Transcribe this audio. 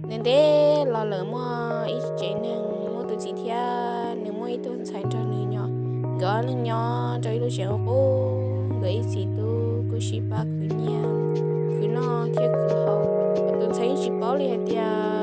Ntev ntev los lawm muaj ib tsev neeg muaj tus txiv thiab nws muaj ib tug ntxhais nrog nws nyob. Nkawd ob leeg nyob rau ib lub tsev qub qub, nkawd ib txiv tub kuj sib pab khwv nyiaj, khwv noj thiab khwv haus. Tus ntxhais yeej tsis paub li hais tias